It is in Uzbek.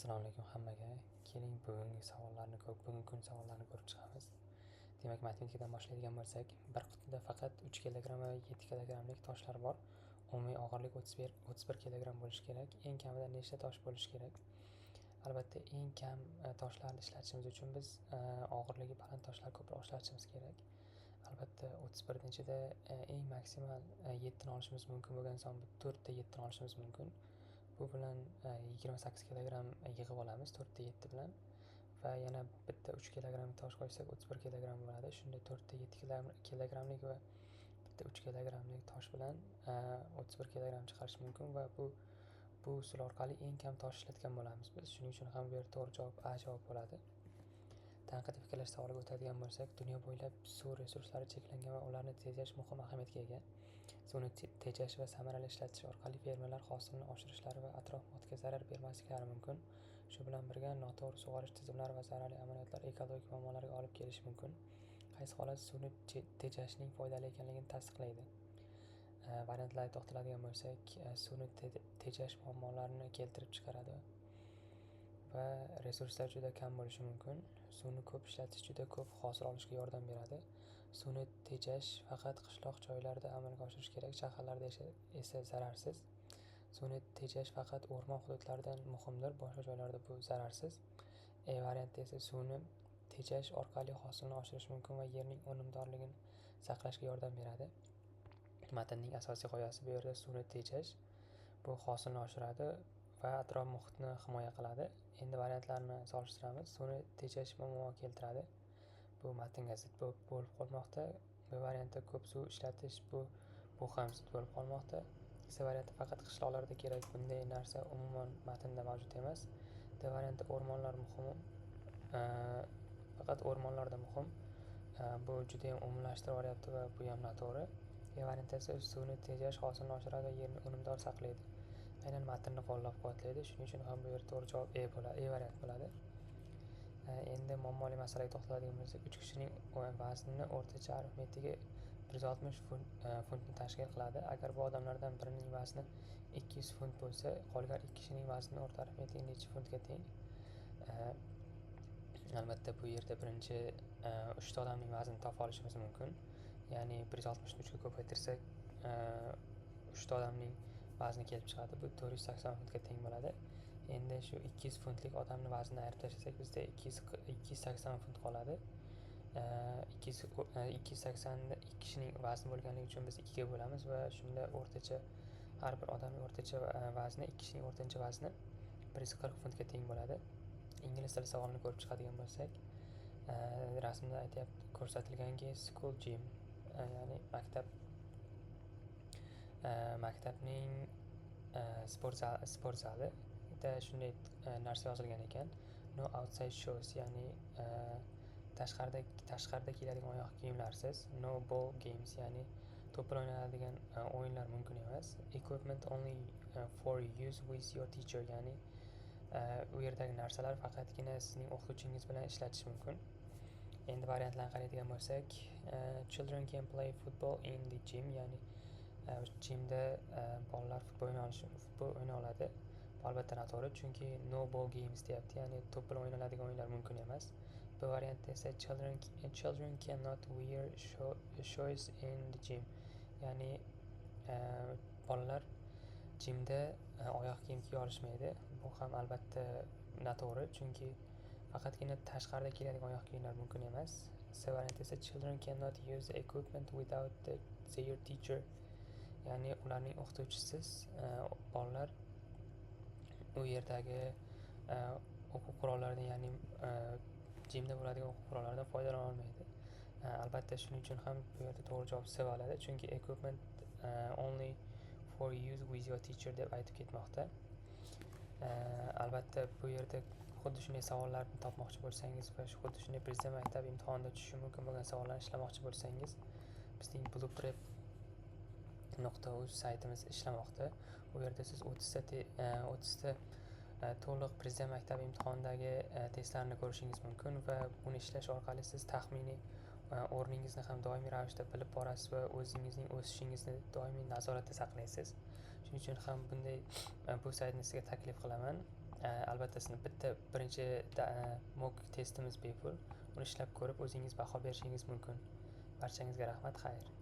Assalomu alaykum hammaga. Keling, bugungi savollarni, bugungi kun savollarini ko'rib chiqamiz. Demak, matematikadan boshlaydigan bo'lsak, bir qutida faqat 3 kilogramm va 7 kilogrammlik toshlar bor. Umumiy og'irlik 31 kilogramm bo'lishi kerak. Eng kamida nechta tosh bo'lishi kerak? Albatta, eng kam toshlarni ishlatishimiz uchun biz og'irligi baland toshlar ko'proq ishlatishimiz kerak. Albatta, 31 ni ichida eng maksimal 7 ni olishimiz mumkin bo'lgan son bu 4 ta 7 ni olishimiz mumkin. Bu bilan 28 kilogramm yig'ib olamiz 4 ta 7 bilan va yana bitta 3 kilogramm tosh qo'ysak, 31 kilogramm bo'ladi. Shunda 4 ta 7 kilogrammlik va bitta 3 kilogrammlik tosh bilan 31 kilogramm chiqarish mumkin va bu usul orqali eng kam tosh ishlatgan bo'lamiz biz. Shuning uchun ham bu yerda to'g'ri javob A javob bo'ladi. Tanqidiy fikrlash savoliga o'tadigan bo'lsak, dunyo bo'ylab suv resurslari cheklangan va ularni tejash muhim ahamiyatga ega. Suvni tejash va samarali ishlatish orqali fermerlar hosilni oshirishlari va atrof muhitga zarar bermasliklari mumkin. Shu bilan birga, noto'g'ri sug'orish tizimlari va zararli amaliyotlar ekologik muammolarga olib kelishi mumkin. Qaysi holat suvni tejashning foydali ekanligini tasdiqlaydi? Variantlarga to'xtaladigan bo'lsak, suvni tejash muammolarni keltirib chiqaradi va resurslar juda kam bo'lishi mumkin. Suvni ko'p ishlatish juda ko'p hosil olishga yordam beradi. Suvni tejash faqat qishloq joylarda amalga oshirish kerak, shaharlarda esa zararsiz. Suvni tejash faqat o'rmon hududlarida muhimdir, boshqa joylarda bu zararsiz. E varianti esa suvni tejash orqali hosilni oshirish mumkin va yerning unumdorligini saqlashga yordam beradi. Matnning asosiy g'oyasi bu yerda suvni tejash, bu hosilni oshiradi va atrof muhitni himoya qiladi. Endi variantlarni solishtiramiz. Suvni tejash muammo keltiradi. Bu matnga zid bo'lib qolmoqda. B variantda ko'p suv ishlatish, bu ham zid bo'lib qolmoqda. C varianti faqat qishloqlarda kerak, bunday narsa umuman matnda mavjud emas. D varianti o'rmonlar muhim, faqat o'rmonlarda muhim. Bu judayam umumlashtirib yuboryapti va bu ham noto'g'ri. E varianti esa suvni tejash hosilni oshiradi va yerni unumdor saqlaydi. Aynan matnni qo'llab-quvvatlaydi. Shuning uchun ham bu yerda to'g'ri javob E bo'ladi, E variant bo'ladi. Endi muammoli masalaga to'xtaladigan bo'lsak, 3 kishining vaznini o'rtacha arifmetigi 160 funtni tashkil qiladi. Agar bu odamlardan birining vazni 200 funt bo'lsa, qolgan 2 kishining vazni o'rta arifmetigi necha funtga teng? Albatta, bu yerda birinchi 3 ta odamning vaznini topa olishimiz mumkin. Ya'ni 160 ni 3 ga ko'paytirsak, 3 ta odamning vazni kelib chiqadi. Bu 480 funtga teng bo'ladi. Endi shu 200 funtlik odamni vaznini ayirib tashlasak, bizda 280 funt qoladi. 280 ni 2 kishining vazni bo'lganligi uchun biz 2 ga bo'lamiz va shunda o'rtacha har bir odamning o'rtacha vazni, 2 kishining o'rtacha vazni 140 funtga teng bo'ladi. Ingliz tili savolini ko'rib chiqadigan bo'lsak, rasmda aytyapti, ko'rsatilganki, school gym, ya'ni maktabning sport zalida shunday narsa yozilgan ekan: no outside shoes, ya'ni tashqarida kiyiladigan oyoq kiyimlarsiz, no ball games, ya'ni to'p bilan o'ynaladigan o'yinlar mumkin emas, equipment only for use with your teacher, ya'ni u yerdagi narsalar faqatgina sizning o'qituvchingiz bilan ishlatish mumkin. Endi variantlarni qaraydigan bo'lsak, children can play football in the gym, ya'ni gymda bolalar futbol o'ynay oladi. Bu albatta noto'g'ri, chunki no ball games deyapti, ya'ni to'p bilan o'ynaladigan o'yinlar mumkin emas. Bu variantda esa children cannot wear shoes in the gym, ya'ni bolalar gymda oyoq kiyim kiya olishmaydi. Bu ham albatta noto'g'ri, chunki faqatgina tashqarida kiyiladigan oyoq kiyimlar mumkin emas. C variant esa children cannot use the equipment without their teacher, ya'ni ularning o'qituvchisiz bolalar u yerdagi o'quv qurollaridan, ya'ni gymda bo'ladigan o'quv qurollaridan foydalana olmaydi. Albatta, shuning uchun ham bu yerda to'g'ri javob C bo'ladi, chunki equipment only for use with your teacher deb aytib ketmoqda. Albatta, bu yerda xuddi shunday savollarni topmoqchi bo'lsangiz va xuddi shunday Prezident maktabi imtihonida tushishi mumkin bo'lgan savollarni ishlamoqchi bo'lsangiz, bizning blueprep.uz saytimiz ishlamoqda. U yerda siz 30 ta to'liq Prezident maktabi imtihonidagi testlarni ko'rishingiz mumkin va uni ishlash orqali siz taxminiy o'rningizni ham doimiy ravishda bilib borasiz va o'zingizning o'sishingizni doimiy nazoratda saqlaysiz. Shuning uchun ham bunday bu saytni sizga taklif qilaman. Albatta, sizni bitta birinchi mock testimiz bepul. Uni ishlab ko'rib, o'zingiz baho berishingiz mumkin. Barchangizga rahmat, xayr.